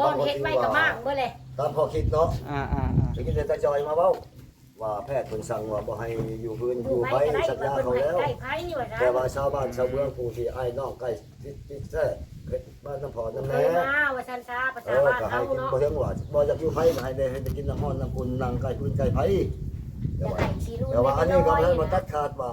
ບໍ່ເຮັດໄວ້ກໍມ້າງເບິດແຫຼະ ຕາມຂໍ້ຄິດເນາະ. ອ່າໆໆ ໄດ້ຍິນແຕ່ຕາຈ່ອຍມາເວົ້າວ່າແພດເພິ່ນສັ່ງວ່າບໍ່ໃຫ້ຢູ່ພື້ນຢູ່ໄຟ ສັກຢາເຂົາແລ້ວ ແຕ່ວ່າຊາວບ້ານຊາວເມືອງຜູ້ທີ່ອ້າຍນ້ອງໃກ້ຊິດຕິດແທ້ ເຮັດມານຳພໍ່ນຳແມ່ ເຄີຍມາວ່າຊັ້ນຊະ ພາສາບ້ານເຮົາເນາະ ບໍ່ເຖິງວ່າບໍ່ຢາກຢູ່ໄຟກໍໃຫ້ໄດ້ ໃຫ້ໄດ້ກິນນ້ຳຮ້ອນນ້ຳອຸ່ນ ນັ່ງໃກ້ຟືນໃກ້ໄຟ ແຕ່ວ່າອັນນີ້ກໍບໍ່ໄດ້ມາຕັດຂາດວ່າ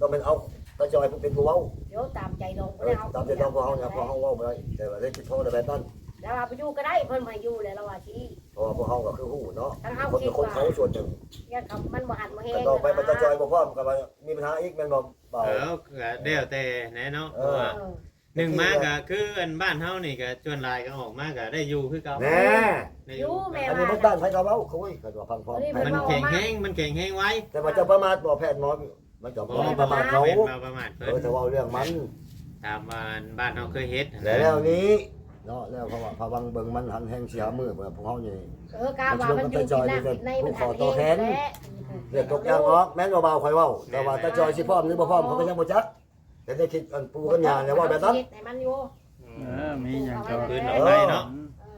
ຕ້ອງແມ່ນເອົາຕາຈ່ອຍຜູ້ເປັນຜູ້ເວົ້າ ໂຍ ຕາມໃຈດອງພວກເຮົາ ຕາມໃຈດອງພວກເຮົານະ ພວກເຮົາເວົ້າບໍ່ໄດ້ ແຕ່ວ່າໄດ້ຄິດພໍໄດ້ແບບນັ້ນ ລາວວ່າບໍ່ຢູ່ກໍໄດ້ ເພິ່ນບໍ່ໃຫ້ຢູ່ແລ້ວ ລາວວ່າຊີ້ ເພາະວ່າພວກເຮົາກໍຄືຮູ້ເນາະ ທາງເຮົາ ຄົນ ຄົນເຂົາສ່ວນໜຶ່ງ ຢ້ານເຂົາມັນບໍ່ຫັກບໍ່ແຮງ ຕໍ່ໄປບັດຕາຈ່ອຍບໍ່ພ້ອມກໍວ່າມີບັນຫາອີກແມ່ນບໍ່ ເບົາ ເອີ ກໍແລ້ວແຕ່ແຫຼະເນາະ ເອີ ເພາະວ່າ ເອີ ໜຶ່ງມາກໍຄືອັນບ້ານເຮົານີ້ກໍສ່ວນຫຼາຍກໍອອກມາກໍໄດ້ຢູ່ຄືເກົ່າ ແນ່ ໄດ້ຢູ່ ຢູ່ແມ່ ອັນນີ້ມັນບ້ານໃຜກໍເວົ້າ ໂອ້ຍ ເຂົາວ່າພັງພ້ອມ ມັນແຂງແຮງ ມັນແຂງແຮງໄວ ແຕ່ວ່າເຈົ້າປະໝາດບໍ່ ແພດໝໍ ມັນກໍບໍ່ໄດ້ປະໝາດເຂົາ ເອີ ແມ່ນວ່າປະໝາດເພິ່ນ ເອີ ແຕ່ເວົ້າເລື່ອງມັນ ຕາມວ່າບ້ານເຮົາເຄີຍເຮັດຫັ້ນແຫຼະ ແລ້ວນີ້ເນາະ ແລ້ວເຂົາວ່າພະວັງເບິ່ງມັນຫັນແຮງຊິຫາມື້ ພວກເຮົານີ້ ເອີ ກະວ່າມັນຢູ່ທີ່ນັ້ນ ໃນມັນຫັນແຮງແຫຼະ ເລືອດຕົກຍາງອອກ ແມ່ນບໍ່ບ່າວຂ້ອຍເວົ້າ ແຕ່ວ່າຕາຈ່ອຍຊິພ້ອມຫຼືບໍ່ພ້ອມ ເຂົາກໍຍັງບໍ່ຈັກ ແຕ່ໄດ້ຄິດອັນປູກັນຍາແລ້ວເວົ້າແບບນັ້ນ ເຮັດໃຫ້ມັນຢູ່ ເອີ ມີຫຍັງກໍ ເອີ ຄືນອອກໄປເນາະ ເອີ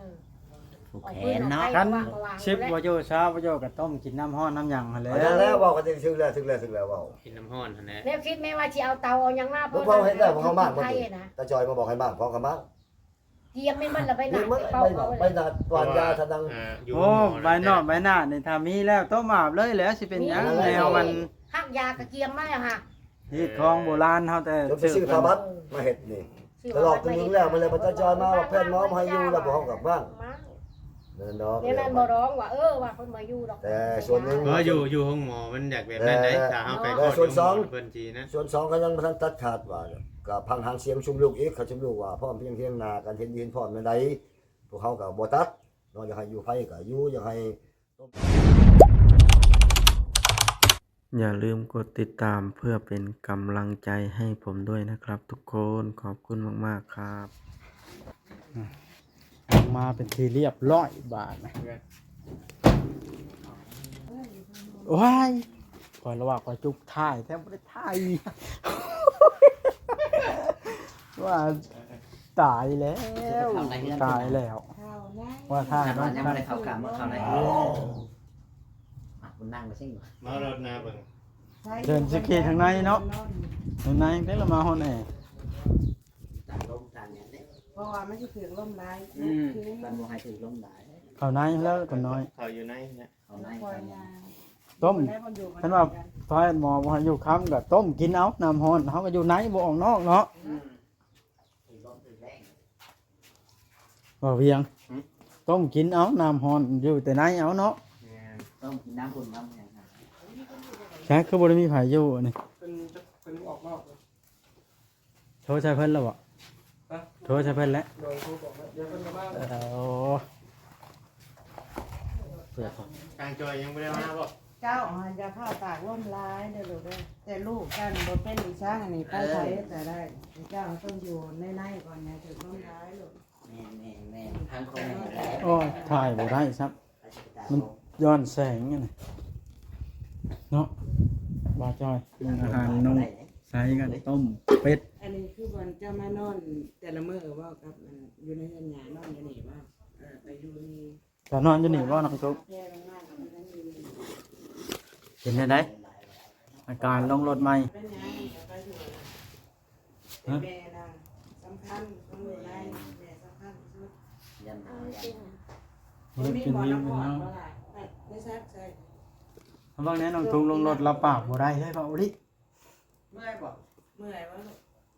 ຜູກແຂນເນາະ ຄັນສິບບໍ່ຢູ່ຊາວບໍ່ຢູ່ກໍຕົ້ມກິນນ້ຳຮ້ອນນ້ຳຫຍັງຫັ້ນແຫຼະ ອັນນັ້ນແຫຼະ ເວົ້າກັນຖືກແລ້ວ ຖືກແລ້ວ ຖືກແລ້ວ ເວົ້າກິນນ້ຳຮ້ອນຫັ້ນແຫຼະ ແນວຄິດແມ່ວ່າຊິເອົາເຕົາເອົາຫຍັງມາ ເພາະເຮົາເຮັດແລ້ວ ເຮົາມາບໍ່ຖືກ ຕາຈ່ອຍມາບອກໃຫ້ມາ ເຮົາກໍມາ ກຽມແມ່ນມັນລະໃບໜາດ ໃບໜາດ ໃບໜາດ ກວາດຢາທະນັງ ອ່າ ຢູ່ ໂອ້ ໃບໜາດ ໃບໜາດນີ້ຖ້າມີແລ້ວຕົ້ມອາບເລີຍແຫຼະ ຊິເປັນຫຍັງ ແນວມັນ ຮັກຢາກະກຽມມາແລ້ວຫະ ຮີດຂອງໂບລານເຮົາແຕ່ ຈົນໄປຊື້ຜ້າບັດມາເຮັດນີ້ ຕະຫຼອກຕົວໜຶ່ງແລ້ວ ມາແລ້ວ ບັດຕາຈ່ອຍມາວ່າແພດໝໍບໍ່ໃຫ້ຢູ່ ແລ້ວພວກເຮົາກໍບ້າງ ແມ່ນດອກ ແມ່ນບໍ່ດອງວ່າ ເອີ ວ່າເພິ່ນບໍ່ຢູ່ດອກ ແຕ່ສ່ວນໜຶ່ງ ເອີ ຢູ່ ຢູ່ໂຮງໝໍມັນຢາກແບບນັ້ນໃດ໋ ຖ້າເຮົາໄປຮອດໂຮງໝໍເພິ່ນຊິນັ້ນ ສ່ວນສອງກໍຍັງບໍ່ທັນຕັດຂາດວ່າ ກໍຟັງຫາງສຽງຊຸມລູກອີກ ຄັນຊຸມລູກວ່າພ້ອມພຽງ ພຽງໜ້າກັນ ເຫັນດີເຫັນພ້ອມແນວໃດ ພວກເຮົາກໍບໍ່ຕັດເນາະ ຢາກໃຫ້ຢູ່ໃຜກໍຢູ່ ຢາກໃຫ້ ຢ່າลืมกดติดตามเพื่อเป็นกำลังใจให้ผมด้วยนะครับทุกคน ขอบคุณมากๆครับ ອອກມາເປັນທີ່ລຽບຮ້ອຍບາດນະ ໂອ້ຍ ຂ້ອຍລະວ່າຂ້ອຍຈຸກຖ່າຍແທ້ ບໍ່ໄດ້ຖ່າຍ ວ່າຕາຍແລ້ວ ຕາຍແລ້ວ ວ່າຖ້າ ຍັງບໍ່ໄດ້ເຂົ້າກາມ ບໍ່ເຂົ້າໃນ ອ່ະ ຄຸນນັ່ງໄປຊິ ມາລົດນາເບິ່ງ ເດີນຊິເຂດທາງໃນເນາະ ທາງໃນໄດ້ລະມາຮອດແອ ຕາກລົມຕາກຫຍັງເດ້ ເພາະວ່າມັນຊິຖືກລົມຫຼາຍ ອືມ ມັນບໍ່ໃຫ້ຖືກລົມຫຼາຍ ເຂົ້າໃນແລ້ວກໍນ້ອຍ ເຂົ້າຢູ່ໃນນະ ເຂົ້າໃນ ຕົ້ມ ຄັນວ່າພາແມ່ນໝໍບໍ່ໃຫ້ຢູ່ຄ່ຳກໍຕົ້ມກິນເອົາ ນ້ຳຮ້ອນ ເຮົາກໍຢູ່ໃນ ບໍ່ອອກນອກເນາະ ອືມ ບໍ່ວຽງ ຫຶ ຕົ້ມກິນເອົາ ນ້ຳຮ້ອນ ຢູ່ແຕ່ໃນເອົາເນາະ ແມ່ນ ຕົ້ມກິນນ້ຳອຸ່ນນຳຫຍັງ ໃຊ່ ຄືບໍ່ໄດ້ມີໃຜຢູ່ອັນນີ້ ເພິ່ນ ເພິ່ນອອກນອກ ໂທໃສ່ເພິ່ນແລ້ວບໍ່? ຮະ? ໂທໃສ່ເພິ່ນແລ້ວ? ໂດຍ ໂທບອກແລ້ວ ດຽວເພິ່ນກໍມາ ເອີ ທາງຈອຍຍັງບໍ່ໄດ້ມາບໍ່? ເຈົ້າ ຢ່າພາຕາກລົມຫຼາຍເດີລູກເດີ ແຕ່ລູກເຈົ້ານີ້ບໍ່ເປັນອີ່ຫຍັງນີ້ ໄປໃສກໍໄດ້ ເຈົ້າຕ້ອງຢູ່ໃນໆກ່ອນ ຢ່າຖືກລົມຫຼາຍລູກ ແມ່ນໆໆ ທາງຄົນນີ້ແຫຼະ ໂອ້ຍ ຖ່າຍບໍ່ໄດ້ຊ້ຳ ມັນຍ້ອນແສງອັນນີ້ເນາະ ບ່າວຈອຍ ເບິ່ງອາຫານນ້ອງໃສກັນ ຕົ້ມເປັດ ອັນນີ້ຄືບ່ອນເຈົ້າມານອນແຕ່ລະມື້ ເວົ້າກັບອັນຢູ່ໃນເຮືອນຍາ ນອນຢູ່ນີ້ບໍ່? ເອີ ໄປຢູ່ນີ້ ເຈົ້ານອນຢູ່ນີ້ບໍ່ ນ້ອງຕຸກ? ແຜ່ລົງມາກໍມານອນຢູ່ນີ້ ເປັນແນວໃດ ອາການລົງລົດໃໝ່? ເປັນຫຍັງ ໄປຢູ່ນະ? ຮະ? ແມ່ນະສຳຄັນ ຕ້ອງຢູ່ໃນ ແມ່ສຳຄັນທີ່ສຸດ ຢ້ານໜາວ ເຮັດເປັນວິວເປັນເຮົາ ໃນຊັກໃສ່ ເບິ່ງແນ່ ນ້ອງຕຸກລົງລົດລະປາກບໍ່ໄດ້ເລີຍ ເວົ້າອີ່ຫຼີ ເມື່ອຍບໍ່? ເມື່ອຍບໍ່ລູກ?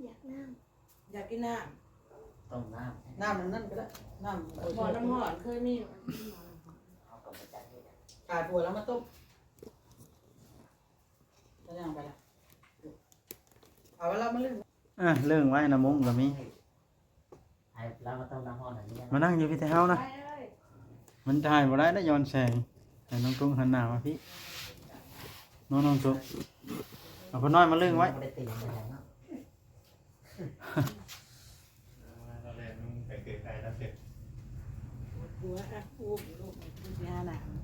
ຢາກນ້ຳ ຢາກກິນນ້ຳ ຕົ້ມນ້ຳ ນ້ຳອັນນັ້ນກໍໄດ້ ນ້ຳ ໝໍ້ນ້ຳຮ້ອນເຄີຍມີ ເອົາກັບມາຈັດເຮັດ ກາຍປົວແລ້ວມາຕົ້ມ ເອົາຫຍັງໄປລະ ເອົາໄວ້ລະມາເລື່ອງ ເອີ ເລື່ອງໄວ້ນະ ມຸ້ງກໍມີ ໃຫ້ລາວມາຕົ້ມນ້ຳຮ້ອນອັນນີ້ນະ ມານັ່ງຢູ່ພີ້ແຕ່ເຮົານະ ມັນຖ່າຍບໍ່ໄດ້ນະ ຍ້ອນແສງ ໃຫ້ນ້ອງຕຸກຫັນໜ້າມາພີ້ ນ້ອງ ນ້ອງຕຸກ ເອົາພໍ່ນ້ອຍມາເລື່ອງໄວ້ ບໍ່ໄດ້ຕີນະ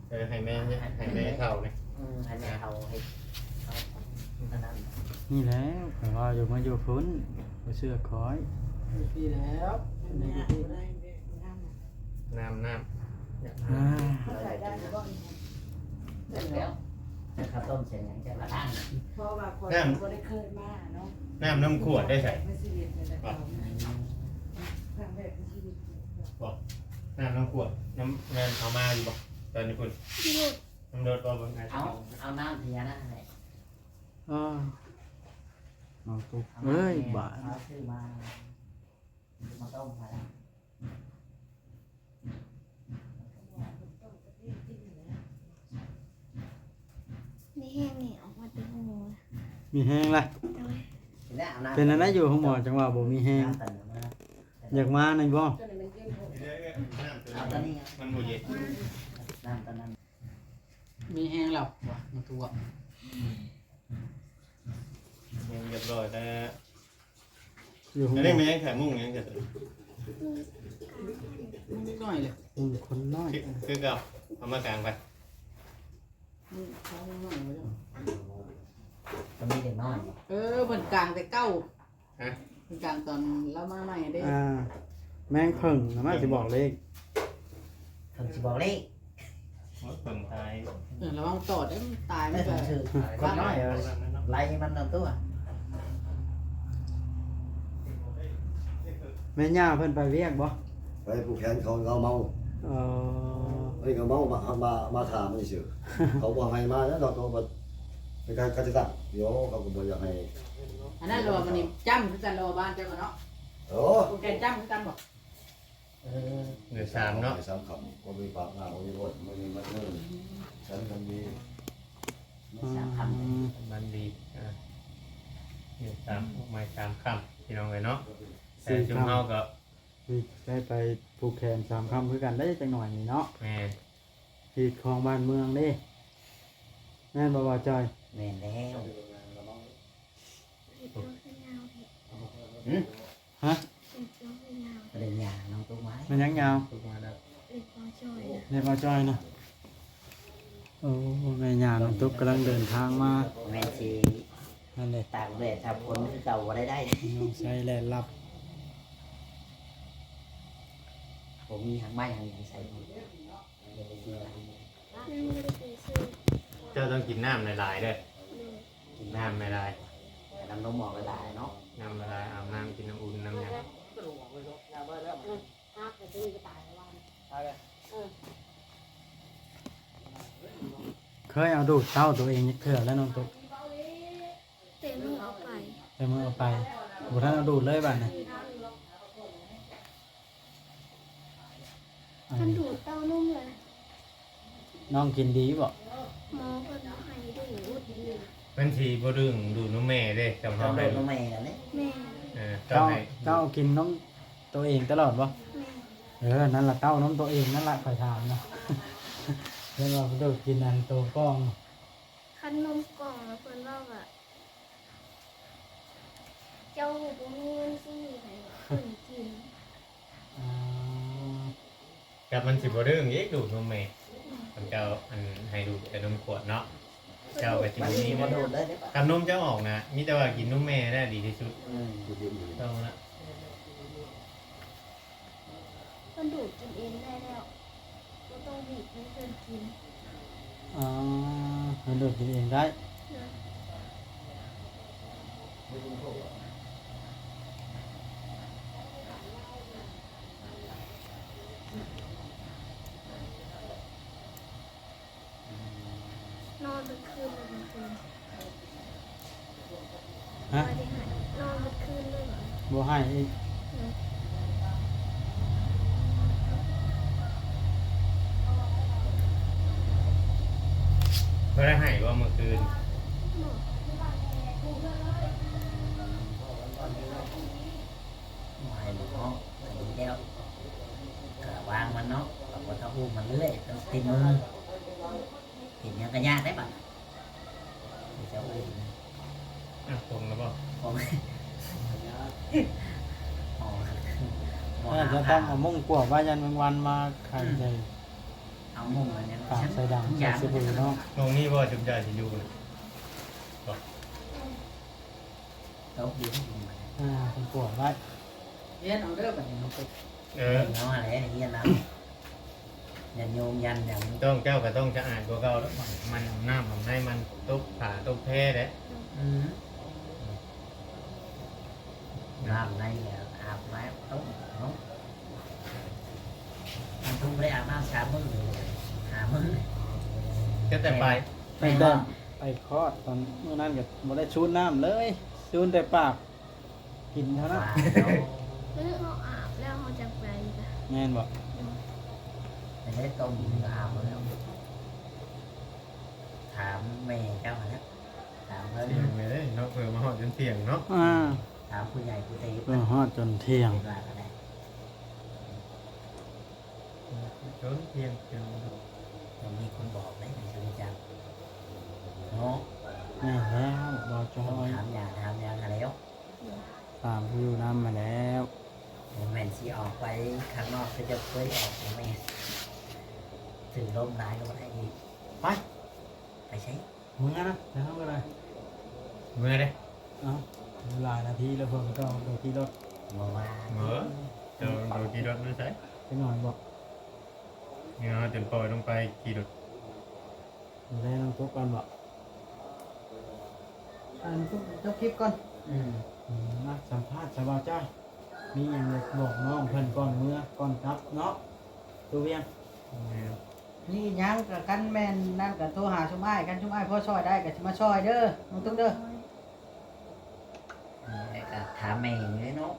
ເອີ ໃຫ້ແມ່ ໃຫ້ແມ່ເຖົ້ານີ້ ອືມ ໃຫ້ແມ່ເຖົ້າ ໃຫ້ເຖົ້າ ອັນນັ້ນ ນີ້ແຫຼະ ຂ້ອຍວ່າຢູ່ມາຢູ່ພຸ້ນ ບໍ່ເຊື່ອຂ້ອຍ ນີ້ແຫຼະ ໃຫ້ແມ່ເຖົ້າ ໄດ້ແມ່ງາມ ນ້ຳ ຢາກ ອ່າ ເຂົ້າໃຈໄດ້ບໍ່? ແລ້ວ ແລ້ວເຂົ້າຕົ້ມໃສ່ຫຍັງຈັກລະອັນ? ເພາະວ່າຂ້ອຍ ນ້ຳ ບໍ່ໄດ້ເຄີຍມາເນາະ. ນ້ຳນຳຂວດໄດ້ໃສ? ໃນຊີວິດນີ້ແຫຼະ ບໍ່ ຄັ້ງແລກໃນຊີວິດນີ້. ບໍ່ ນ້ຳນຳຂວດ ນ້ຳ ແມ່ນເອົາມາຢູ່ບໍ່? ຕອນນີ້ພຸ້ນ ຢູ່ລົດ ນຳລົດບໍ່? ເບິ່ງ ເອົາ ເອົານ້ຳເພິ່ນນັ້ນແຫຼະ. ອ້າ ນ້ອງຕຸກເອີຍ ບາດ ເອົາຊື້ມາ ມາຕົ້ມໃຫ້. ມີແຮງນີ້ອອກມາແຕ່ໂຮງໝໍ. ມີແຮງລະ. ໂດຍ. ເປັນອັນໃດຢູ່ໂຮງໝໍຈັ່ງວ່າບໍ່ມີແຮງ? ຢາກມານີ້ບໍ່? ເອົາຕົວນີ້ ມັນບໍ່ເຢັນ ນ້ຳຕົວນັ້ນ. ມີແຮງແລ້ວວ່າ ມາຕົວະ ແຮງຮຽບຮ້ອຍແລ້ວ. ຢູ່ຫ້ອງໝໍ ອັນນີ້ແມ່ນຫຍັງ? ໄຂ່ມຸກຫຍັງ? ມຸກນ້ອຍເລີຍ ມຸກຄົນນ້ອຍ ຄື ຄືເກົ່າ ເອົາມາກາງໄປ. ອືມ ເອົາມາໄວ້ ກໍມີເດັກນ້ອຍ. ເອີ ເພິ່ນກາງແຕ່ເກົ່າ. ຮະ? ເພິ່ນກາງຕອນລາວມາໃໝ່ເດ້. ອ່າ ແມງເຜິ້ງນະ ມັນຊິບອກເລກ. ເພິ່ນຊິບອກເລກ. ໂອ້ຍ ເຜິ້ງຕາຍ. ເອີ ລະວັງຕອດເດ້ ມັນຕາຍ ມັນກໍ ເພິ່ນຖືກຄົນນ້ອຍໄລ່ມັນນຳຕົວະ. ແມ່ຍ່າເພິ່ນໄປວຽກບໍ່? ໄປຜູກແຂນເຂົາ ເຂົາເມົາ. ເອີ ອັນນີ້ກໍເມົາ ມາ ມາ ມາຖາມຊື່ ເຂົາບໍ່ໃຫ້ມາແລ້ວ ເຂົາກໍບໍ່ ເປັນການກະຈະຕັ້ງ ໂຍ ເຂົາກໍບໍ່ຢາກໃຫ້. ອັນນັ້ນລະວ່າ ມັນນີ້ຈ້ຳຄືກັນລະວ່າ ບ້ານເຈົ້າກໍເນາະ. ໂອ້ ຜູ້ແກ່ນຈ້ຳຄືກັນບໍ່? ເອີ ເດືອນສາມເນາະ ສາມຄ່ຳ ບໍ່ມີປາກງາ ບໍ່ມີໂພດ ບໍ່ມີມັດເງິນ ສັນກັນດີ ສາມຄ່ຳ ມັນດີ. ອ່າ ເດືອນສາມ ອອກໃໝ່ສາມຄ່ຳ ພີ່ນ້ອງເອີຍເນາະ. ແຕ່ຊຸມເຮົາກໍ ນີ້ ໄດ້ໄປຜູກແຂນສາມຄ່ຳຄືກັນເດ້ ຈັກໜ້ອຍນີ້ເນາະ. ແມ່ນ ຮີດຄອງບ້ານເມືອງເດ້ ແມ່ນບໍ່ ບ່າວຈ່ອຍ? ແມ່ນແລ້ວ. ຫຶ? ຮະ? ປະລິນຍານ້ອງຕຸກມາ. ແມ່ນຫຍັງຍາວ? ຕຸກມາແລ້ວ. ເລັບບ່າວຈ່ອຍນະ. ໂອ້ ແມ່ຍ່ານ້ອງຕຸກກຳລັງເດີນທາງມາ. ແມ່ນຊິ ນັ້ນແຫຼະ ຕາກແດດຕາກຝົນຄືເກົ່າບໍ່ໄດ້ໄດ້. ນ້ອງໄຊແລ່ນລັບ. ບໍ່ມີຫາງໄມ້ຫາງຫຍັງໃສ່. ຍັງບໍ່ໄດ້ກິນເຂົ້າ. ເຈົ້າຕ້ອງກິນນ້ຳຫຼາຍໆເດີ. ໂດຍ. ກິນນ້ຳຫຼາຍໆ ນ້ຳນົມອອກຫຼາຍໆເນາະ. ນ້ຳຫຼາຍໆ ອາບນ້ຳ ກິນນ້ຳອຸ່ນ ນ້ຳຫຍັງ. ເຄີຍເອົາດູດເຕົ້າໂຕເອງຈັກເທື່ອແລ້ວນ້ອງຕຸກ? ແຕ່ມື້ເອົາໄປ ແຕ່ມື້ເອົາໄປ ບໍ່ທັນເອົາດູດເລີຍບາດນີ້. ຄັນດູດເຕົ້ານົມລະ ນ້ອງກິນດີບໍ່? ໝໍເພິ່ນບໍ່ໃຫ້ດູດ. ມັນຊິບໍ່ດຶງດູດນົມແມ່ເດ້ ຈຳເຮົາໃຫ້ດູດນົມແມ່ນະ. ແມ່ນ. ເອີ ເຕົ້າ ເຕົ້າກິນນົມໂຕເອງຕະຫຼອດບໍ່? ແມ່ນ. ເອີ ນັ້ນລະເຕົ້ານົມໂຕເອງນັ້ນລະ ຂ້ອຍຖາມນະ. ເພິ່ນວ່າດູດກິນອັນໂຕກ້ອງ. ຄັນນົມກ່ອງລະເພິ່ນເວົ້າວ່າ ເຈົ້າບໍ່ມີເງິນຊື້ໃຫ້ເພິ່ນກິນ. ອາ ກັບມັນຊິບໍ່ດຶງອີກ ດູດນົມແມ່. ອືມ ຄັນເຈົ້າ ອັນ ໃຫ້ດູດແຕ່ນົມຂວດເນາະ ເຈົ້າກໍຊິບໍ່ມີເງິນ. ຄັນນົມເຈົ້າອອກນະ ມີແຕ່ວ່າກິນນົມແມ່ແຫຼະດີທີ່ສຸດ. ອືມ ຕ້ອງລະ. ເພິ່ນດູດກິນເອງໄດ້ແລ້ວ ບໍ່ຕ້ອງບີບໃຫ້ເພິ່ນກິນ. ອໍ ເພິ່ນດູດກິນເອງໄດ້. ໂດຍ. ນອນເບິດຄືນເລີຍເມື່ອຄືນ. ຮະ? ບໍ່ໄດ້ໃຫ້ ນອນເບິດຄືນເລີຍ. ບໍ່ໃຫ້ອີກ. ອືມ. ບໍ່ໄດ້ໃຫ້ບໍ່ເມື່ອຄືນ? ບໍ່. ບໍ່ໃຫ້ລູກເນາະ ໃຫ້ແລ້ວກະວາງມັນເນາະ ກະບໍ່ຕ້ອງອຸ້ມມັນເລື້ອຍ ຕ້ອງຕິດມື ເຮັດຫຍັງກະຍາກໄດ໋ບາດນີ້. ເຈົ້າເອີຍ ອ່ະ ປົງແລ້ວບໍ່? ປົງ ເອີ ຈະຕ້ອງເອົາມຸ້ງກວບໄວ້ ຢ້ານແມງວັນມາໄຂ່ໃສ່. ເອົາມຸ້ງອັນນັ້ນ ປາກໃສ່ດັງໃສ່ສະບູເນາະ. ໝ່ອງນີ້ບໍ່ ຈຸມໃຈຊິຢູ່ນະ. ຕົກຢູ່ ອ່າ ເພິ່ນກວດໄວ້. ຮຽນເອົາເດີບັດນີ້ນ້ອງຕຸກ. ເອີ ຮຽນເອົາຫັ້ນແຫຼະ ຮຽນເອົາ. ຍັນໂຍມ ຍັນຫຍັງ ຕ້ອງ ເຈົ້າກໍຕ້ອງສະອາດກວ່າເກົ່າແລ້ວ ມັນອາບນ້ຳອາບໃນ ມັນຕົກຜ້າຕົກແພແຫຼະ. ອືມ ນ້ຳໃນກໍອາບມາຕົ້ມເນາະ ມັນຕ້ອງບໍ່ໄດ້ອາບນ້ຳສາມມື້ ຫ້າມື້ ກໍແຕ່ໄປ ໄປ ໄປຄອດຕອນມື້ນັ້ນກໍບໍ່ໄດ້ສູດນ້ຳເລີຍ ສູດແຕ່ປາກ ກິນເທົ່ານັ້ນ. ຄືເຮົາອາບແລ້ວເຮົາຈັ່ງໄປກະ ແມ່ນບໍ່? ໄປໄດ້ຕົ້ມ ອາບແລ້ວ ຖາມແມ່ເຈົ້າຫັ້ນແຫຼະ ຖາມເພິ່ນ ທ່ຽງເລີຍເນາະ ເພິ່ນມາຮອດຈົນທ່ຽງເນາະ. ອ່າ ຖາມຜູ້ໃຫຍ່ຜູ້ເຕ ເພິ່ນຮອດຈົນທ່ຽງ ເພິ່ນວ່າກໍໄດ້ ຈົນທ່ຽງ ຈົນມີຄົນບອກໄດ້ ໃຫ້ຮູ້ຈັກເນາະ. ແມ່ນແລ້ວ ບໍ່ຈອຍ ຖາມຢາ ຖາມຫຍັງຫັ້ນແຫຼ້ວ ຕາມຜູ້ນຳມາແລ້ວ ບໍ່ແມ່ນຊິອອກໄປຂ້າງນອກ ຄືເຈົ້າເຄີຍອອກ ບໍ່ແມ່ນ ຖືກລົມຫຼາຍກໍບໍ່ໄດ້ອີກ. ໄປ ໄປໃສ? ເມືອນະ ໄປເຮົາກໍໄດ້ ເມືອເດ້. ເອົ້າ ຫຼາຍນາທີແລ້ວ ເພິ່ນກໍຕ້ອງໄປຂີ່ລົດ ບໍ່ວ່າ ເມືອ ເຈົ້າຕ້ອງຂີ່ລົດມາໃສ? ໄປໜ້ອຍບໍ່? ນີ້ເຮົາຈຶ່ງປ່ອຍລົງໄປຂີ່ລົດ ແລ້ວຕ້ອງຈົບກ່ອນບໍ່? ອັນ ຈົບຄລິບກ່ອນ. ອືມ ອືມ ມາສຳພາດສາວບ່າວຈ້ອຍ ມີຫຍັງຢາກບອກນ້ອງເພິ່ນກ່ອນເມືອ ກ່ອນກັບເນາະ ຕູ້ວຽງ? ແມ່ນ ມີຫຍັງກໍຄັນແມ່ນນັ້ນກໍໂທຫາຊຸມອ້າຍ ຄັນຊຸມອ້າຍພໍຊ່ອຍໄດ້ກໍຊິມາຊ່ອຍເດີ ນ້ອງຕຸ້ງເດີ. ແລ້ວກໍຖາມແມ່ນີ້ເນາະ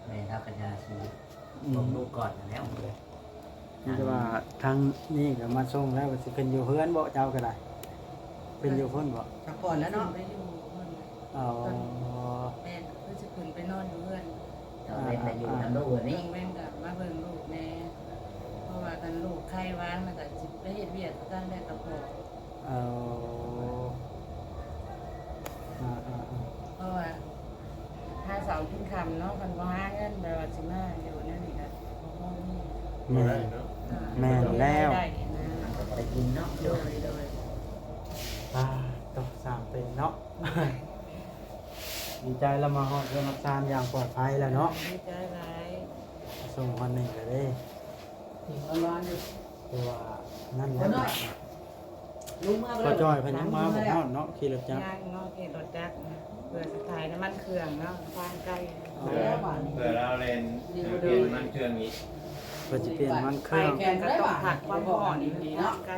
ແມ່ລາວກໍຢາກຊິ ອືມ ເບິ່ງລູກກ່ອນຫັ້ນແຫຼ້ວ. ມີແຕ່ວ່າທາງນີ້ກໍມາສົ່ງແລ້ວ ກໍຊິຂຶ້ນຢູ່ເຮືອນບໍ່ ເຈົ້າກໍໄດ້ ຂຶ້ນຢູ່ພຸ້ນບໍ່? ພັກຜ່ອນແລ້ວເນາະ ໄປຢູ່ເຮືອນ. ອໍ ແມ່ນ ເພິ່ນຊິຂຶ້ນໄປນອນຢູ່ເຮືອນ ກາງເວັນກໍຢູ່ນຳລູກນີ້ ກາງເວັນກໍມາເບິ່ງລູກແດ່ ເພາະວ່າຄັນລູກໄຂ້ຫວັດມັນກໍຊິໄປເຮັດວຽກຄືກັນແຫຼະກັບພໍ່. ເອົາ ອ່າໆໆ ເພາະວ່າຫາເຊົ້າກິນຄ່ຳເນາະ ຄັນບໍ່ຫາເງິນແບບວ່າຊິມາຢູ່ແນວນີ້ກໍບໍ່ພໍມີ. ແມ່ນ ບໍ່ໄດ້ເນາະ ອ່າ ແມ່ນແລ້ວ ໄດ້ນະ ມັນກໍບໍ່ໄດ້ກິນເນາະ. ໂດຍ ໂດຍ ອ່າ ຕ້ອງສ້າງເປັນເນາະ. ດີໃຈລະ ມາຮອດເຮືອນຮອດຊານຢ່າງປອດໄພແລ້ວເນາະ. ດີໃຈຫຼາຍ ສົ່ງຮອດນີ້ລະເດ້. ຄືວ່ານັ້ນແຫຼະ ພໍ່ຈ້ອຍເພິ່ນຍັງມາບໍ່ຮອດເນາະ ຂີ່ລົດຈັກ ຍັງເນາະ ຂີ່ລົດຈັກ ເພື່ອຊິຖ່າຍນ້ຳມັນເຄື່ອງເນາະ ທາງໄກ. ອໍ ເພື່ອ ເພື່ອລາວແລ່ນ ເພື່ອປ່ຽນນ້ຳມັນເຄື່ອງອີກ ເພື່ອຊິປ່ຽນນ້ຳມັນເຄື່ອງ ໄປກໍຕ້ອງພັກຄວາມຮ້ອນຢູ່ນີ້ເນາະ ໄກ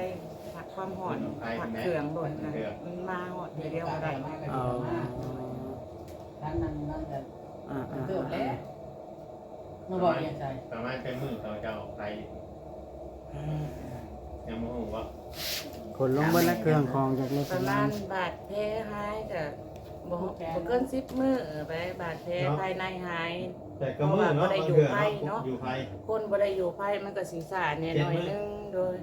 ພັກຄວາມຮ້ອນ ພັກເຄື່ອງໂລດນະ ມັນມາຮອດເທື່ອດຽວບໍ່ໄດ້. ອໍ ຄັນນັ້ນມັນກໍ ອ່າໆໆ ເກີດແລ້ວ ມາບອກຫຍັງໃສ່ ປະມານຈັກມື້ເຂົາຈະອອກໄປ? ອືມ ຍັງບໍ່ຮູ້ບໍ່? ຂົນລົງເບິດແລ້ວ ເຄື່ອງຂອງຈາກລົດ ປະມານບາດແຜຫາຍກະບໍ່ ບໍ່ເກີນສິບມື້ໄປ ບາດແຜພາຍໃນຫາຍ ແຕ່ກໍມື້ເນາະ ເພາະວ່າບໍ່ໄດ້ຢູ່ໄພເນາະ ຢູ່ໄພ ຄົນບໍ່ໄດ້ຢູ່ໄພມັນກໍຊິຊ້າແດ່ໜ້ອຍໜຶ່ງ ໂດຍ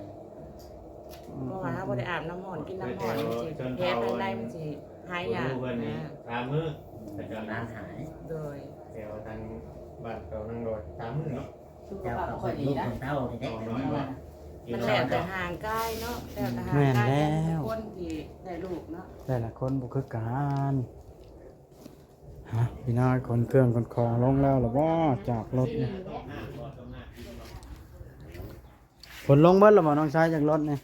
ອືມ ເພາະວ່າເຮົາບໍ່ໄດ້ອາບນ້ຳຮ້ອນ ກິນນ້ຳຮ້ອນ ມັນຊິແຜພາຍໃນມັນຊິຫາຍຍາກນະ ສາມມື້ ອືມ ນານຫາຍ ໂດຍ ແຖວທາງບ້ານເຂົານາງລອຍ ສາມມື້ເນາະ. ເຈົ້າກໍເບິ່ງລູກເບິ່ງເຕົ້ານີ້ແຫຼະ ມັນແລ້ວແຕ່ຮ່າງກາຍເນາະ ແລ້ວແຕ່ຮ່າງກາຍ ແມ່ນແລ້ວ ຂອງຄົນທີ່ໄດ້ລູກເນາະ ແຕ່ລະຄົນບໍ່ຄືກັນ. ຮະ ພີ່ນ້ອງ ຂົນເຄື່ອງຂົນຂອງລົງແລ້ວລະບໍ່ ຈາກລົດນີ້? ຂົນລົງເບິດລະບໍ່ ນ້ອງຊາຍ ຈາກລົດນີ້?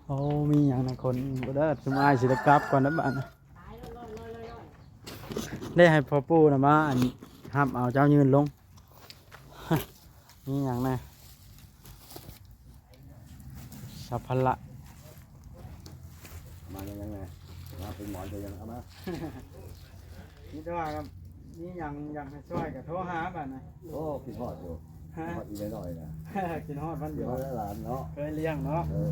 ໂອ້ ມີຫຍັງນະ ຄົນບໍ່ເດີ ຊຸມອ້າຍຊິໄດ້ກັບກ່ອນນະບາດນະ ໄດ້ໃຫ້ພໍ່ປູ່ນະມາ ອັນ ຮັບເອົາເຈົ້າຍື່ນລົງ ມີຫຍັງນະ ສຳພາລະ ມາຍັງ ຍັງນະ ມາເປັນໝອນກໍຍັງເອົາມາ ມີແຕ່ວ່າ ມີຫຍັງຢາກໃຫ້ຊ່ອຍກໍໂທຫາບາດນະ ໂອ້ ຄິດຮອດຢູ່ ຮະ ຄິດຮອດອີ່ແມ່ນ້ອຍນະ ຄິດຮອດມັນຢູ່ ຄິດຮອດຫຼານເນາະ ເຄີຍລ້ຽງເນາະ ເອີ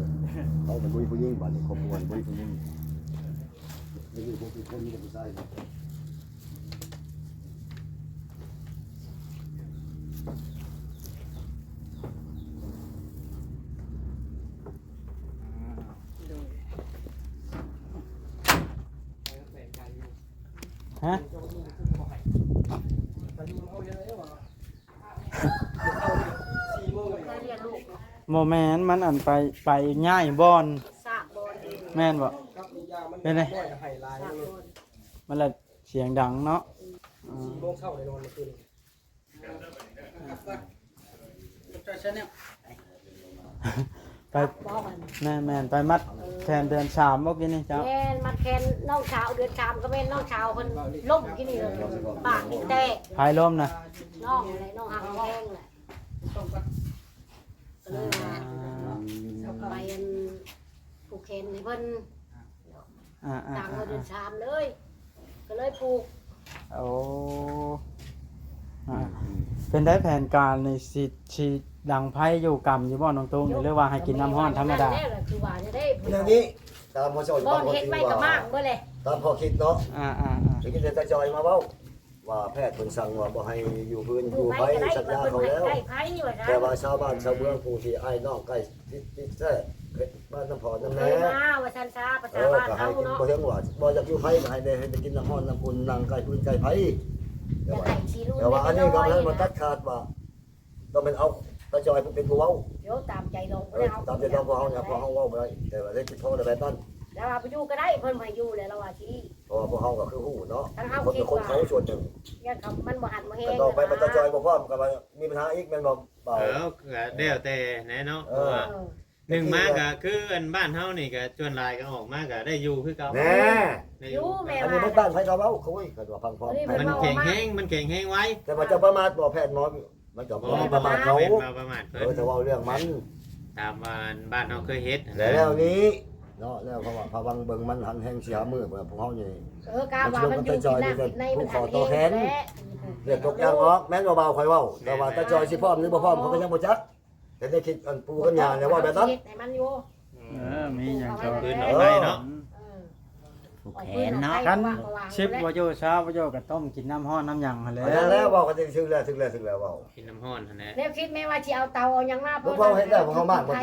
ເຮົາກໍບໍ່ມີຜູ້ຍິງ ບາດນີ້ຄອບຄົວບໍ່ມີຜູ້ຍິງ ມີຢູ່ຫົກເຈັດຄົນ ມີແຕ່ຜູ້ຊາຍ. ຮະ ບໍ່ແມ່ນ ມັນອັນໄປ ໄປຍ້າຍບ່ອນ ສາກບ່ອນ ແມ່ນບໍ່? ເປັນໄດ? ສາກບ່ອນ ມັນລະສຽງດັງເນາະ ອືມ ສີ່ໂມງເຊົ້າໄດ້ນອນມື້ຄືນ ເຈົ້າ ໄປ ບໍ່ອັນ ແມ່ນໆ ໄປມັດແຂນເດືອນສາມບໍ່ກີ້ນີ້ເຈົ້າ? ແມ່ນ ມັດແຂນນ້ອງສາວເດືອນສາມ ກໍແມ່ນນ້ອງສາວເພິ່ນລົ້ມກີ້ນີ້ ປາກນີ້ແຕກ ໃຜລົ້ມນະ? ນ້ອງແຫຼະ ນ້ອງຫັກແພງແຫຼະ ກໍເລີຍວ່າ ອ່າ ໄປອັນຜູກແຂນໃຫ້ເພິ່ນ ອ່າໆໆໆ ຕາງວ່າເດືອນສາມເລີຍ ກໍເລີຍຜູກ. ໂອ້ ອ່າ ເປັນໄດແຜນການນີ້ ຊິ ຊິດັງໄຟຢູ່ກຳຢູ່ບໍ່ນ້ອງຕຸ້ງ ຫຼືວ່າໃຫ້ກິນນ້ຳຮ້ອນທຳມະດາ? ແນວນີ້ ຕາມພໍ່ເຈົ້າ ຕາມພໍ່ຄິດເນາະ ອ່າໆໆ ໄດ້ຍິນແຕ່ຕາຈ່ອຍມາເວົ້າ ວ່າແພດເພິ່ນສັ່ງວ່າບໍ່ໃຫ້ຢູ່ພື້ນຢູ່ໄຟ ສັນຍາເຂົາແລ້ວ ແຕ່ວ່າຊາວບ້ານຊາວເມືອງຜູ້ທີ່ອ້າຍນ້ອງໃກ້ຊິດຕິດແທ້ ເຮັດບ້ານນຳພໍ່ນຳແມ່ ມາວ່າຊັ້ນຊາ ພາສາບ້ານເຮົາເນາະ ບໍ່ເຖິງວ່າບໍ່ຢາກຢູ່ໄຟ ກໍໃຫ້ໄດ້ ໃຫ້ໄດ້ກິນນ້ຳຮ້ອນນ້ຳອຸ່ນ ນັ່ງໃກ້ຟືນໃກ້ໄຟ ແຕ່ວ່າ ແຕ່ວ່າອັນນີ້ກໍບໍ່ທັນມາຕັດຂາດວ່າ ຕ້ອງແມ່ນເອົາຕາຈ່ອຍຜູ້ເປັນຜູ້ເວົ້າ ໂຍ ຕາມໃຈດອງ ເອີ ຕາມໃຈດອງພວກເຮົານີ້ ພວກເຮົາເວົ້າບໍ່ໄດ້ ແຕ່ວ່າໄດ້ຕິດພໍໄດ້ແບບນັ້ນ ແລ້ວວ່າບໍ່ຢູ່ກໍໄດ້ ເພິ່ນບໍ່ໃຫ້ຢູ່ແລ້ວ ລາວວ່າຊີ້ ເພາະວ່າພວກເຮົາກໍຄືຮູ້ເນາະ ຄົນ ຄົນເຂົາສ່ວນໜຶ່ງ ຢ້ານເຂົາ ມັນບໍ່ຫັກບໍ່ແຮງ ກໍຕໍ່ໄປ ບັດຕາຈ່ອຍບໍ່ພ້ອມ ກໍວ່າມີບັນຫາອີກແມ່ນບໍ່? ເອີ ກໍແລ້ວແຕ່ແຫຼະເນາະ ເອີ ເພາະວ່າ ເອີ ໜຶ່ງມາກໍຄືອັນບ້ານເຮົານີ້ກໍສ່ວນຫຼາຍກໍອອກມາກໍໄດ້ຢູ່ຄືເກົ່າ ແນ່ ໄດ້ຢູ່ ຢູ່ແມ່ ອັນນີ້ໝົດບ້ານໃຜກໍເວົ້າ ໂອ້ຍ ກໍວ່າພັງພ້ອມ ມັນແຂງແຮງ ມັນແຂງແຮງໄວ ແຕ່ວ່າເຈົ້າປະໝາດບໍ່ ແພດໝໍ ມັນກໍບໍ່ໄດ້ປະໝາດເຂົາ ບໍ່ໄດ້ປະໝາດເຂົາ ບໍ່ໄດ້ປະໝາດເພິ່ນ ເອີ ຖ້າເວົ້າເລື່ອງມັນ ຕາມວ່າບ້ານເຮົາເຄີຍເຮັດຫັ້ນນະ ແລ້ວນີ້ເນາະ ແລ້ວເພາະວ່າພະວັງເບິ່ງມັນຫັນແຮງເສຍມື້ ພວກເຮົານີ້ ເອີ ກະວ່າມັນຢູ່ທີ່ນັ້ນໃນມັນຫັນເອງແຫຼະ ເລືອດຕົກຢາງອອກ ແມ່ນບໍ່ບ່າວຂ້ອຍເວົ້າ ແຕ່ວ່າຕາຈ່ອຍຊິພ້ອມຫຼືບໍ່ພ້ອມ ຂ້ອຍກໍຍັງບໍ່ຈັກ ແຕ່ໄດ້ຄິດ ອັນປູກັບຍ່າແລ້ວເວົ້າແບບນັ້ນ ເອີ ມີຫຍັງກໍ ຄືນອອກໄປເນາະ ເອີ ຜູກແຂນເນາະ ຄັນສິບບໍ່ຢູ່ຊາວບໍ່ຢູ່ກໍຕົ້ມກິນນ້ຳຮ້ອນນ້ຳຫຍັງຫັ້ນແຫຼະ ອັນນັ້ນແຫຼະ ເວົ້າກັນຖືກແລ້ວ ຖືກແລ້ວ ຖືກແລ້ວ ເວົ້າກິນນ້ຳຮ້ອນຫັ້ນແຫຼະ ແນວຄິດແມ່ວ່າຊິເອົາເຕົາເອົາຫຍັງມາ ພວກເຮົາເຮັດແລ້ວ ພວກເຮົາມາກໝົດ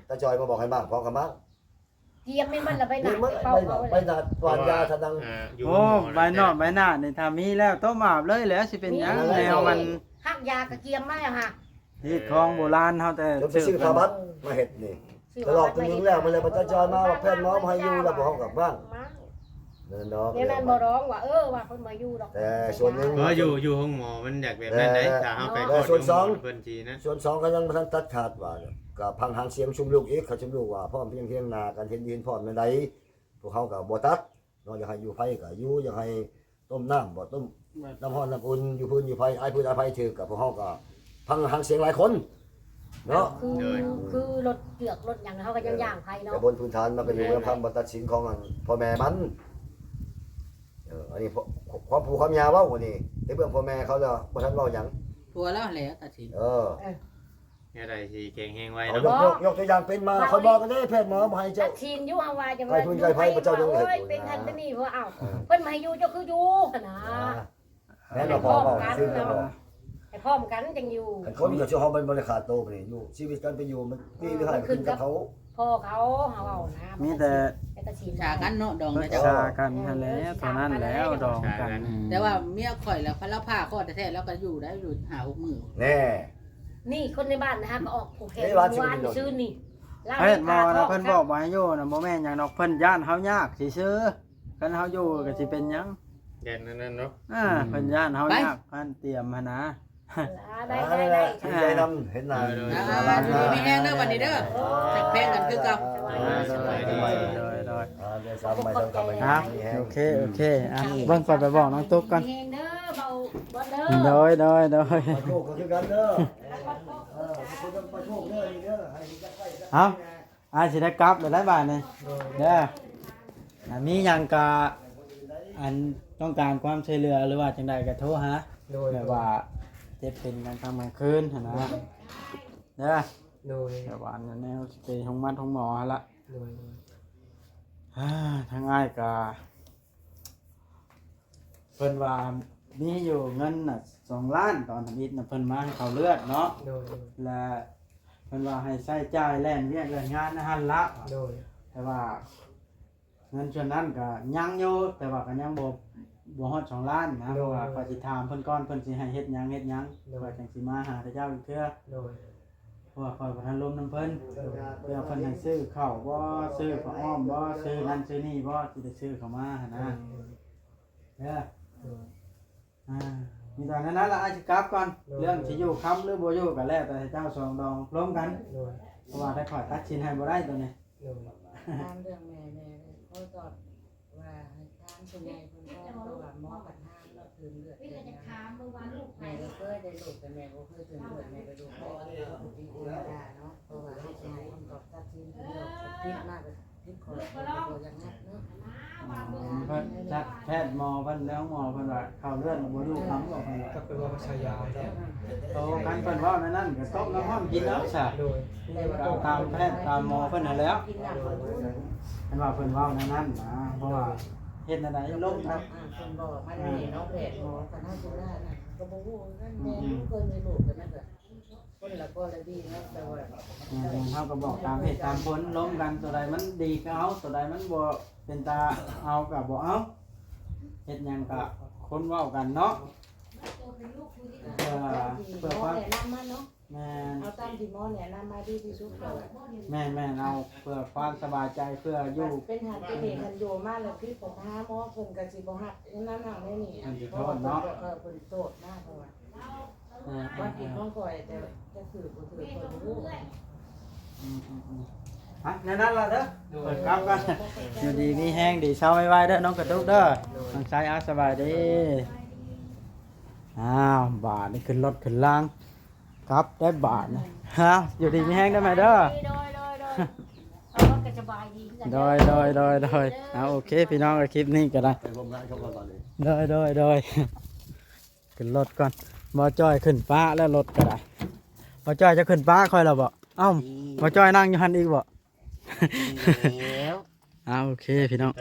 ຕາຈ່ອຍມາບອກໃຫ້ມາກ ພ້ອມກັນມາ ກຽມແມ່ນມັນລະໃບໜາດ ເປັນເປົາເອົາ ໃບໜາດ ຫວານຢາທາງ ໂອ້ ໃບໜອດ ໃບໜາດນີ້ ຖ້າມີແລ້ວຕົ້ມອາບເລີຍແຫຼະ ຊິເປັນຫຍັງ ແນວມັນ ຮັກຢາກະກຽມມາແລ້ວຫາ ຮີດຄອງໂບລານເຮົາແຕ່ ຈນໄປຊື້ຜ້າບັດມາເຮັດນີ້ ຕະຫຼອກຕົວໜຶ່ງແລ້ວ ມາແລ້ວ ບັດຕາຈ່ອຍມາວ່າແພດໝໍບໍ່ໃຫ້ຢູ່ແລ້ວ ພວກເຮົາກໍບ້າງ ແມ່ນດອກ ແມ່ນບໍ່ດອງວ່າ ເອີ ວ່າເພິ່ນບໍ່ຢູ່ດອກ ແຕ່ສ່ວນໜຶ່ງ ບໍ່ຢູ່ ຢູ່ໂຮງໝໍມັນຢາກແບບນັ້ນໃດ໋ ຖ້າເຮົາໄປ ແຕ່ສ່ວນສອງ ເພິ່ນຊິນະ ສ່ວນສອງກໍຍັງບໍ່ທັນຕັດຂາດວ່າ ກໍຟັງຫາງສຽງຊຸມລູກອີກ ຄັນຊຸມລູກວ່າພ້ອມພຽງຄຽງໜ້າກັນ ເຫັນດີເຫັນພ້ອມແນວໃດ ພວກເຮົາກໍບໍ່ຕັດເນາະ ຢາກໃຫ້ຢູ່ໄຟກໍຢູ່ ຢາກໃຫ້ຕົ້ມນ້ຳບໍ່ ຕົ້ມນ້ຳຮ້ອນນ້ຳອຸ່ນ ຢູ່ພື້ນຢູ່ໄຟ ອ້າຍພື້ນອ້າຍໄຟຖືກ ກໍພວກເຮົາກໍຟັງຫາງສຽງຫຼາຍຄົນເນາະ ຄື ຄືລົດເຈືອກລົດຫຍັງ ເຮົາກໍຍັງ ເອີ ຍ່າງໄຟເນາະ ແຕ່ບົນພື້ນຖານມັນກໍຢູ່ນຳຄຳບໍ່ຕັດສິນຂອງອັນພໍ່ແມ່ມັນ ເອີ ອັນນີ້ຄວາມຜູ້ຄວາມຍາເວົ້າ ອັນນີ້ໃນເບື້ອງພໍ່ແມ່ເຂົາແລ້ວບໍ່ທັນເວົ້າຫຍັງ ຜົວລາວແຫຼະຕັດສິນ ເອີ ເອີ ແນວໃດຊິແຂງແຮງໄວເນາະ ເອົາ ຍົກ ຍົກ ຍົກຕົວຢ່າງເປັນມາ ຂ້ອຍບອກກັນເດ້ ແພດໝໍບໍ່ໃຫ້ເຈົ້າ ຕັດສິນຢູ່ ເຮົາວ່າຈະວ່າ ໄປພື້ນໄກໄຜ ບໍ່ເຈົ້າຍັງເຮັດ ເປັນຫັ້ນເປັນນີ້ ເພາະ ເອົ້າ ເພິ່ນບໍ່ໃຫ້ຢູ່ ເຈົ້າຄືຢູ່ຫັ້ນນະ ແມ່ນບໍ່ ພໍ່ເວົ້າຊື່ເນາະ ໃຫ້ພ້ອມກັນຈັ່ງຢູ່ ຄັນຄົນຢູ່ ເຮົາມັນບໍ່ໄດ້ຂາດໂຕປານນີ້ ຢູ່ຊີວິດການເປັນຢູ່ມັນດີຫຼືຮ້າຍຂຶ້ນກັບເຂົາ ພໍ່ເຂົາ ເຮົາເວົ້ານະ ມີແຕ່ ປຶກສາກັນເນາະ ດອງນະ ປຶກສາກັນຫັ້ນແຫຼະ ເທົ່ານັ້ນແຫຼະ ດອງກັນ ແຕ່ວ່າເມຍຂ້ອຍລະ ຄັນລາວຜ່າຄອດແທ້ໆ ລາວກໍຢູ່ໄດ້ຢູ່ຫ້າຫົກມື້ ແນ່ ນີ້ຄົນໃນບ້ານນະ ຫາກໍອອກຜູກແຂນມື້ວານ ມື້ຊືນນີ້ ລາວ ເພິ່ນບອກນະ ເພິ່ນບອກບໍ່ໃຫ້ຢູ່ນະ ບໍ່ແມ່ນຫຍັງດອກ ເພິ່ນຢ້ານເຮົາຍາກຊື່ໆ ຄັນເຮົາຢູ່ກໍຊິເປັນຫຍັງ ຢ້ານອັນນັ້ນເນາະ ອ່າ ເພິ່ນຢ້ານເຮົາຍາກ ເພິ່ນຕຽມຫັ້ນນະ ອ່າ ໄດ້ ໄດ້ ໄດ້ ດີໃຈນຳ ເຫັນໜ້າ ອ່າ ຢູ່ດີມີແຮງເດີບັດນີ້ເດີ ຮັກແພງກັນຄືເກົ່າ ໂດຍ ໂດຍ ໂດຍ ອ່າ ເດືອນສາມໃໝ່ ຂອບໃຈຫຼາຍ ໂອເຄ ໂອເຄ ອ່ະ ເບິ່ງ ຂ້ອຍໄປບອກນ້ອງຕຸກກ່ອນ ມີແຮງເດີ ເບົາ ໂດຍ ໂດຍ ໂດຍ ໄປໂຊກກໍຄືກັນເດີ ເອີ ໄປໂຊກເດີ ນີ້ເດີ ໃຫ້ຈັກໄວ້ຈັກ ເອົ້າ ອ້າຍຊິໄດ້ກັບແລ້ວໄດ໋ບາດນີ້ ໂດຍ ເດີ ອ່າ ມີຫຍັງກະ ອັນ ຕ້ອງການຄວາມຊ່ວຍເຫຼືອ ຫຼືວ່າຈັ່ງໃດກະໂທຫາ ໂດຍ ແບບວ່າເຈັບເປັນກາງຄ່ຳກາງຄືນຫັ້ນນະ ໂດຍ ເດີ ໂດຍ ແບບວ່າແນວຊິໄປໂຮງໝໍ ໂຮງໝໍຫັ້ນລະ ໂດຍ ໂດຍ ອ່າ ທາງອ້າຍກະ ເພິ່ນວ່າມີຢູ່ເງິນນະສອງລ້ານ ຕອນທຳອິດນະ ເພິ່ນມາໃຫ້ເຂົ້າເລືອດເນາະ ໂດຍ ແລະ ເພິ່ນວ່າໃຫ້ໃຊ້ຈ່າຍແລ່ນວຽກແລ່ນງານໃນຫັ້ນລະ ໂດຍ ແຕ່ວ່າເງິນສ່ວນນັ້ນກະຍັງຢູ່ ແຕ່ວ່າກະຍັງບໍ່ ບໍ່ຮອດສອງລ້ານນະ ໂດຍ ເພາະວ່າຂ້ອຍຊິຖາມເພິ່ນກ່ອນ ເພິ່ນຊິໃຫ້ເຮັດຫຍັງເຮັດຫຍັງ ໂດຍ ຂ້ອຍຈັ່ງຊິມາຫາເຂົາເຈົ້າອີກເທື່ອ ໂດຍ ເພາະວ່າຂ້ອຍບໍ່ທັນລົມນຳເພິ່ນ ໂດຍ ເພື່ອເພິ່ນໃຫ້ຊື້ເຂົ້າບໍ່ ຊື້ຜ້າອ້ອມບໍ່ ຊື້ນັ້ນຊື້ນີ້ບໍ່ ຊິໄດ້ຊື້ເຂົ້າມາຫັ້ນນະ ໂດຍ ເດີ ໂດຍ ອ່າ ຕອນນັ້ນລະອາດຊິກັບກ່ອນ ໂດຍ ເລື່ອງຊິຢູ່ຄ້ຳຫຼືບໍ່ຢູ່ກໍແລ້ວແຕ່ເຈົ້າສອງດອງລົມກັນ ໂດຍ ເພາະວ່າໄດ້ຂ້ອຍຕັດສິນໃຫ້ບໍ່ໄດ້ຕົວນີ້ ໂດຍ ຖາມເລື່ອງແມ່ ແມ່ຂໍຕອບວ່າໃຫ້ຖາມຜູ້ໃຫຍ່ເພິ່ນກ່ອນ ເພາະວ່າໝໍບັດຫ້າມເນາະ ເຖິງເລືອດເຖິງຫຍັງ ແມ່ກໍເຄີຍໄດ້ລູກ ແຕ່ແມ່ບໍ່ເຄີຍເຖິງເລືອດ ແມ່ກໍລູກບໍ່ເອົາ ເນາະ ເພາະວ່າເຮົາຊິໃຫ້ຄຳຕອບຕັດສິນເພິ່ນ ເພິ່ນຜິດມາກໍຜິດ ຂ້ອຍກໍບໍ່ຢາກຮັບເນາະ ອືມ ເພິ່ນ ແພດໝໍເພິ່ນ ແລ້ວໝໍເພິ່ນວ່າເຂົ້າເລືອດບໍ່ຢູ່ຄ້ຳບໍ່ ເພິ່ນວ່າ ກໍໄປເວົ້າພາສາຢາແລ້ວ ໂອ້ ຄັນເພິ່ນເວົ້າແນວນັ້ນກໍຕົ້ມນ້ຳຮ້ອນກິນເອົາຊະ ໂດຍ ກໍເອົາຕາມແພດຕາມໝໍເພິ່ນຫັ້ນແຫຼ້ວ ເພິ່ນວ່າເພິ່ນເວົ້າແນວນັ້ນນະ ເພາະວ່າເຮັດແນວໃດລົງນະ ອ່າ ເພິ່ນບອກມາແນວນີ້ເນາະ ແພດໝໍ ຄັນເຮົາບໍ່ໄດ້ນະ ກໍບໍ່ຮູ້ຄືກັນ ແມ່ ອືມ ເຄີຍມີລູກກັນນະ ກໍ ຄົນລະກໍລະດີເນາະ ແຕ່ວ່າ ແມ່ນໆ ເຮົາກໍບອກຕາມເຫດຕາມຜົນ ລົມກັນ ຕົວໃດມັນດີກໍເອົາ ຕົວໃດມັນບໍ່ເປັນຕາເອົາກໍບໍ່ເອົາ ເຮັດຫຍັງກໍຄົນເວົ້າກັນເນາະ ເພື່ອ ເພື່ອຄວາມ ແນະນຳມາເນາະ ແມ່ນ ເອົາຕາມທີ່ໝໍແນະນຳມາດີທີ່ສຸດກໍ ແມ່ນໆ ເອົາເພື່ອຄວາມສະບາຍໃຈ ເພື່ອຢູ່ ເປັນຫັ້ນເປັນນີ້ ຄັນຢູ່ມາແລ້ວຜິດກໍຫາໝໍ ເພິ່ນກໍຊິບໍ່ຮັບ ແນວນັ້ນແນວນີ້ ເພິ່ນຊິໂທດເນາະ ເອີ ເພິ່ນໂທດນະ ເພາະວ່າ ອ່າ ຄວາມຜິດຂອງຂ້ອຍ ແຕ່ຈະຖືກບໍ່ຖືກຂ້ອຍບໍ່ຮູ້ ອືມໆໆ ອ່ະ ແນວນັ້ນລະເດີ ໂດຍ ເປີດກັບກັນ ຢູ່ດີມີແຮງ ດີເຊົາໄວໆເດີ ນ້ອງກະຕຸກເດີ ໂດຍ ນ້ອງຊາຍ ອ່າ ສະບາຍດີ ອ້າວ ບາດນີ້ຂຶ້ນລົດຂຶ້ນລາງ ກັບໄດ້ບາດນີ້ ຮະ ຢູ່ດີມີແຮງເດີແມ່ເດີ ໂດຍ ໂດຍ ໂດຍ ເອີ ກໍສະບາຍດີຄືກັນ ໂດຍ ໂດຍ ໂດຍ ໂດຍ ເອົາ ໂອເຄ ພີ່ນ້ອງ ຄລິບນີ້ກໍໄດ້ ໄປຮ່ວມງານກັບລາວຕອນນີ້ ໂດຍ ໂດຍ ໂດຍ ຂຶ້ນລົດກ່ອນ ບໍ່ຈ້ອຍຂຶ້ນປ້າແລ້ວ ລົດກໍໄດ້ ບໍ່ຈ້ອຍຈະຂຶ້ນປ້າຂ້ອຍແລ້ວບໍ່? ເອົ້າ ບໍ່ຈ້ອຍນັ່ງຢູ່ຫັ້ນອີກບໍ່? ແລ້ວ ອ່າ ໂອເຄ ພີ່ນ້ອງ